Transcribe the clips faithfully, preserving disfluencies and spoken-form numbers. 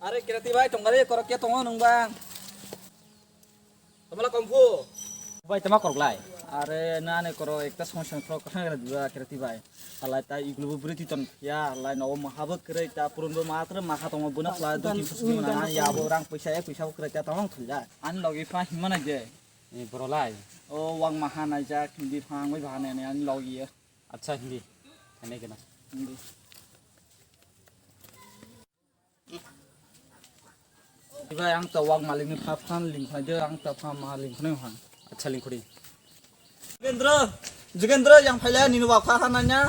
Are Kirati bai, tongkha de, korok khe tongo nwng bang. Tamala Kongphu. Bai, tama korok lai. Are nani korok ekta somosya ni korok kwthang khe diba Kirati bai. Halai ta iglubu bwrwi twi ton ya, halai nogo maha bo kwrwi ta purun bo matra maha tongo bwna pla do tin suk mana ya bo rang puisa ek puisa bo kwrwi ta tong thulja. Ani logi pha himma nai je. Ni boro lai. O wang maha nai jak hindi phang bai bahane ani logi ya. Acha hindi. Ene kena. Hindi. Iba yang ta wak malik ni pha phan ling khnai de, ang ta pha ma ling khnai ha. Acha ling khudi. Jugendra, Jugendra yang phaila nini wak pha ha nanya.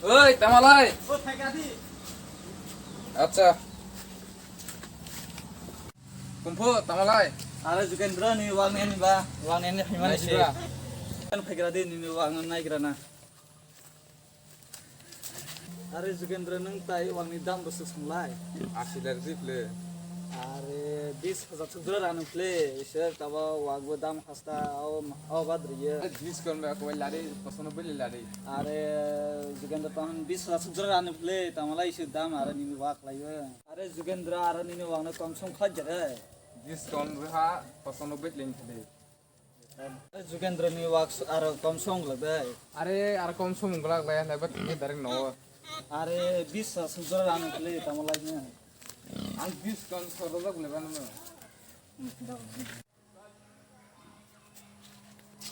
Oi, tamalai. O thai ka di. Acha. Kongphu, tamalai. Are Jugendra ni wak ni ba, wak ni himani si. Kan phaikra di nini wak nai gra na. Are Jugendra, nwng tai wangni dam bwswk swng lai? Asi lakh di phle. Are bis hajar suk jora rani phle, isor tabo wangbo dam hasta o, o bad riye. Discount ba koi lari, posono bele lari. Are Jugendra, tahon bis hajar suk jora rani phle, tamala isor dam are nini wak laiyo. Are Jugendra, are nini wangno kom song khlai jere. Discount ha, posono bele leng thade. Jugendra ni wak s-, aro kom song glak dai. Are, aro kom song glak lai, lai ba tini direct no. Are, bis sa sujra rang kle tamo lai na. Ang bis kon so rojak le ban no.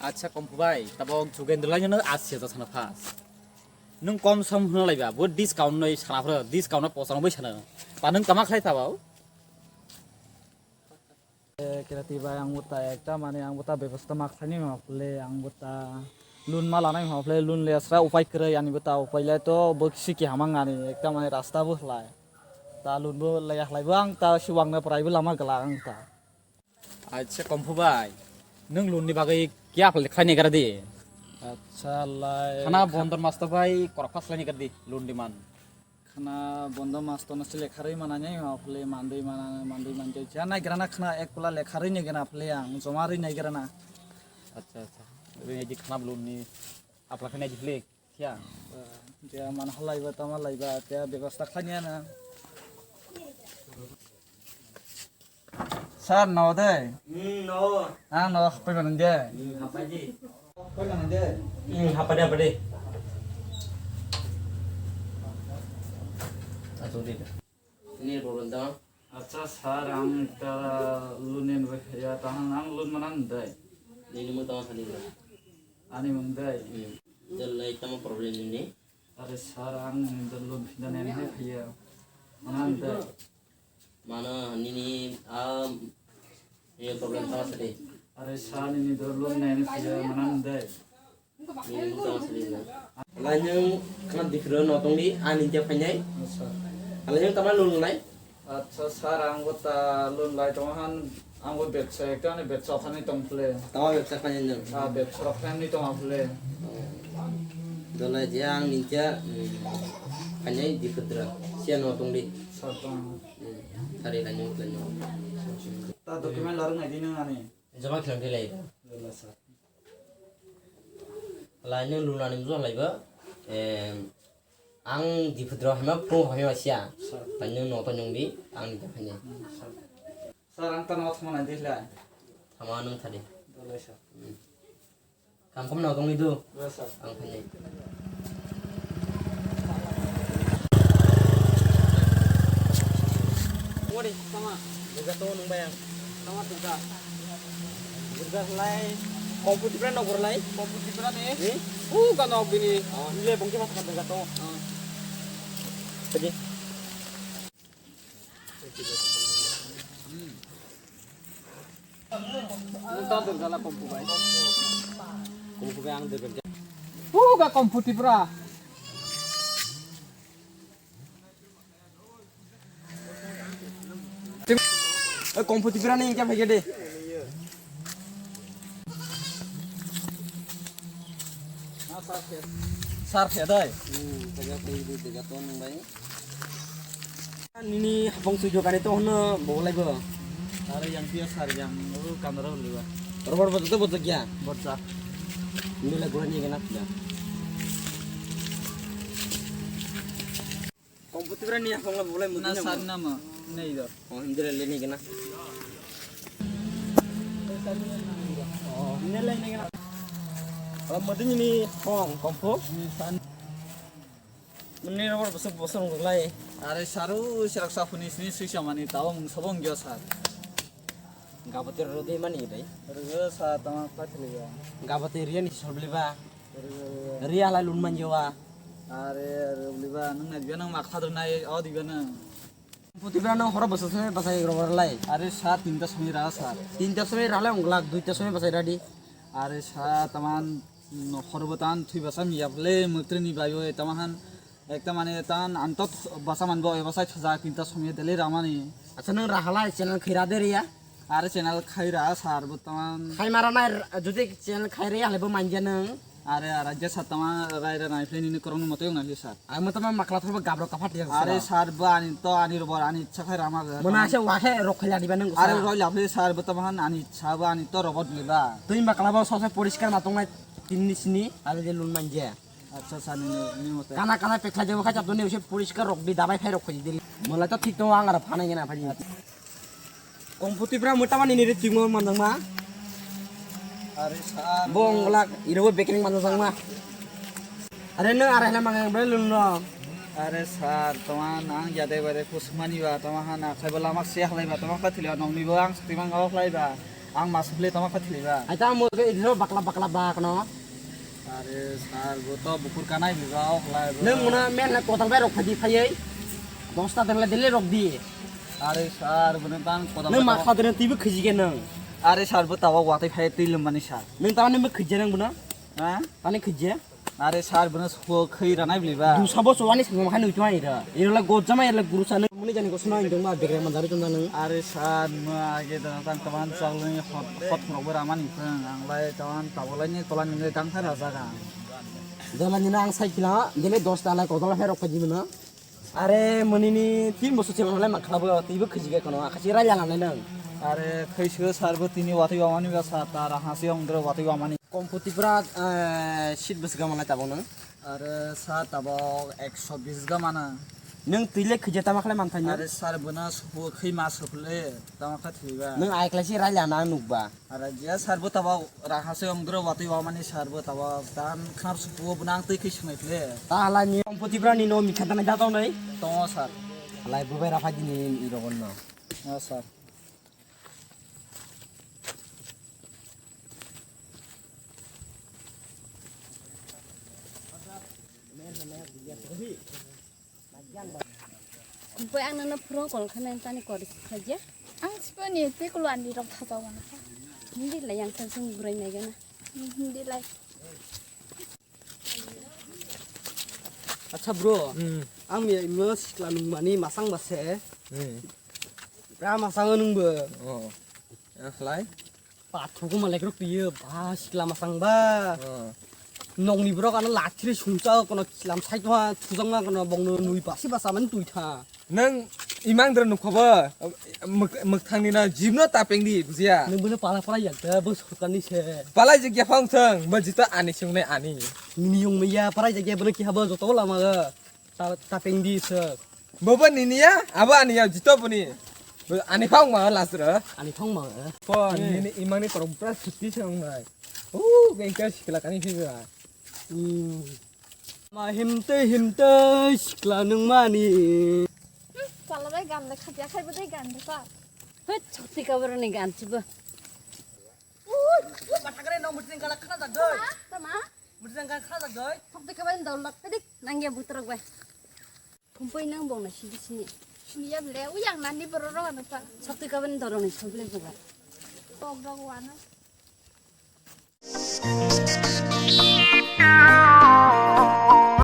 Acha, Kongphu bai, tabo Jugendra lai no asi ta sana phas. Nwng kom song hwnlai ba, bo discount noi sana phro, discount no posong bai sana. Ta nwng tama khlai tabo? Eh, Kirati bai, ang bo ta ekta, mane, ang bo ta bebosta ma khlainai ma phle, ang bo ta loan ma lanai ma phle, loan le asra upai kwrwi, ani bo ta upai le to bo kisi ki hamang ani ekta, mane, rasta bo khlai. Ta loan bo le ya khlai bo ang ta si wang na prai bo lama gala ang ta. Acha, Kongphu bai, nwng loan ni bagwi kya phle khlainai gara di? Acha, lai. Khana kha- bondon masto bai korok pas khlainai gara di, loan di man. Khana bondo masto no se lekharwi mananai ma phle mandwi mana, mandwi manjai. Ja nai grana khana ek pula lekharwi nai grana phle ang, joma rwi nai grana. Acha, acha. Rwi nai di khana bulu ni apla khe nai di phle. Kya? Ja man halai ba, tama lai ba, te bebasta khlai ni na. Sir, no de? Hmm, no. Ang no hapai mano de. Hmm, hapai di. Hapai mano de. Hmm, hapai di, hapai di. Asuk di. Ini problem dong. Acha sir, ang ta loan en ya, tahang ang loan manan dai. Ini mau tahu sani lah. Ani mung dai. Hmm. Jalai tama problem ini. Are sir, ang ta loan pinda nen hai ya. Manan dai. Mano nini, ah, nini problem tama sari. Are sir, nini dor loan nai ni siya manan dai. Nini tama sari na. Lai nung khana dikhro no tongdi, ani je phainai. Acha. Lai nung tama loan lai. Acha sir, ang bo ta loan lai tong han, ang bo bebsa ekta ni bebsa phani tong phle. Tama bebsa phani nung. Ah, bebsa phani tong phle. Dolai je ang ninja, hmm, phainai dikhudra. Siya no tongdi. Sir tong. Hmm, sari lai nung, lai nung. Ta document larung nai di nung ani. Joma khilang di lai. Lai sir. Lai nung loan ani mujung lai ba. Em, ang dikhudra hema phung hema siya. Sir. Lai nung no to nung di, ang ni ta phainai. Hmm, sir. Sir, ang tano thumna di lai. Thama nung thadi. Dolai sir. Hmm. Kam kom no tongni do. Yes, sir. Ang thani. Ori, tama. Jaga to nung bayang. Tama tungka. Jaga lai. Komputer no gorlai. Komputer ne. Eh? Uh, kano bini. Oh. Nile bongki mas kan jaga to. Oh. Tadi. Ang ta dwrgala kompu bai. Kompu bai ang dwrgala. Puga kompu Tripura. Eh, kompu Tripura ni kya phai de. Sar khe dai. Hmm, jaga tei di jaga ton bai. Nini hapong sui jokani to hono bo lai bo. Are yang dia sar yang, oh, kamera boleh ba. Robot bojo to bojo kya? Bojo. Nila gula ni kena kya? Komputibra ni akhong la bolai muti na sar nama nei do. Oh, hindi le ni gana. Oh, hindi le ni gana. Oh, muti ni khong kompo. Ni san. Muni robor bosok bosok nung lai. Are saru sirak sapuni sini sui samani tao mung sobong gyo sar. Gabati rodi mani dai. Rega sa tama pathli ya. Gabati riya ni solbli ba. Riya lai lun manjewa. Are, are, bli ba, nung na diba nang makha dong nai, o diba nang. Putibra nang horo bwsa se bwsai rw lai. Are sa tinta sami ra sa. Tinta sami ra lai ong glak, duita sami bwsai ra di. Are sa taman, no, horo bo tan thui bwsa mi yap le, mutri ni bai o, e tama han, ekta mane tan anto bwsa man bo, e bwsai thaja tinta sami dele ra mani. Acha nang ra halai channel khaira de riya. Are channel khaira sar bo taman. Khai mara nai, jodi channel khaira ya le bo manja nang. Are, are, je sat tama rai ra nai phlai nini korokno moto yong nai sar. Ang mo tama makla thorbo gabro kaphat ya. Are sar bo ani to ani robor ani ichha khai rama ga. Mona se wa khe rok khai lani ba nang. Are roi la phlai sar bo tama han ani ichha bo ani to robot le ba. Tui makla bo sose poriskar ma tong nai tin ni sini, are je lun manje. Acha sar ni ni moto. Kana kana pekha je bo kha chap ni se poriskar rok di dabai phai rok khai di. Mola to thik to ang ara phana gena phai. Komputibra mo tamani nini tingmo manjangma. Are sar. Bong lak iro bekring manjangma. Are nang are hela mangang bre lun no. Are sar, tama nang jade bare kusmani ba, tama hana khai bala mak se halai ba, tama kha thili nong ni bo ang sakti mang ok lai ba. Ang mas bele tama kha thili ba. Ai ta mo ke iro bakla bakla bak no. Are sar, bo to bukur kanai biba o khlai bo. Nang muna men na kotal bai rok phadi phayai. Dosta dengla dele rok di. Are sar, bo nang tan kotal. Nang ma kha dene tibi khiji ge nang. Are sar, bo tawa watai phai twi lum mani sar. Nang tawa nang khiji nang buna. Ha? Tani khiji. Are sar, bo nang so khoi ranai bliba. Du sabo so ani sabo khan uitma ira. Ira la gojama ira la guru sa nang muni jani ko suna indong ma begre mandari tong nang. Are sar, ma age da tan taman chawlani hot hot rok bo ramani phang ang lai taman tabolai ni tola ni dang thara jaga. Dola ni nang sai kila, dele dos ta lai kodola phe rok phaji mano. Are muni ni tin bosor se manai ma khlabo, tibo khiji ge kono, akhachi rai lana nai nang. Are khaisi sar bo tini watwi wamani ba sa ta ra hasi ong dro watwi wamani. Komputibra, eh, sit bwswk ga manai tabok nang? Are sa tabok ekso bis ga mana. Nang twi le khiji tama khlai man thai nang? Are sar bo na supu khwi ma suple tama kha thwi ba. Nang ai khlai si rai lana nukba. Ara jia sar bo taba raha se ong dro watwi wamani sar bo taba dan khnar supu bo nang twi khe sungai ple. Ta hala ni Komputibra ni no mikha tanai da tongnai. Tongo sar. Lai bo bai raha dini ni rogon no. Ha sar. Boi ang nono phurung kol khana tani kori khaja. Ang sipani tei kulu ani rok thaja wana kha. Hindi lai yang sa sung burai nai gana. Hindi lai. Acha bro, hmm, ang ya imo sikla nung mani masang base. Hmm. Pra masang nung bo. Oh. Yang lai. Pathuk ma lekrok piye ba sikla masang ba. Oh. Nokni borok ano lathiri sumsa kono kilam sai tongha thujakma kono bongno nui basi basa mani twi tha. Nang imang dra nukhobo mwk-, mwkthangni na jibno tapengdi bujiya. Nang bono pala pala yak da bo sorkarni se. Pala je gya phang thang bo jito ani songnai ani. Nini yong maya pala je gya bono ki habo joto lama ga. Ta-, tapeng di se. Bobo nini ya, abo ani ya, jito boni. Bo ani phang ma lasro. Ani phang ma. Po, eh, nini imangni korok pura suti se wngnai. Uh, bengka sikla kani phi ba. Hmm. Ma himte himte sikla nung mani. Hmm, pala bai gan le khapya khai bo dai gan de pa. Hut, choti kabur ni gan chibo. Uh, uh, pathakre no mutin kala khana da doi. Tama? Mutin kala khana da doi. Choti kabur ni dol lak pedik nang ya butrok bai. Thumpui nang bongna sidi sini. Sini ya bele, uyang nani borok rok ano pa. Sakti kabani dorong ni soble boga. Tok rok wano.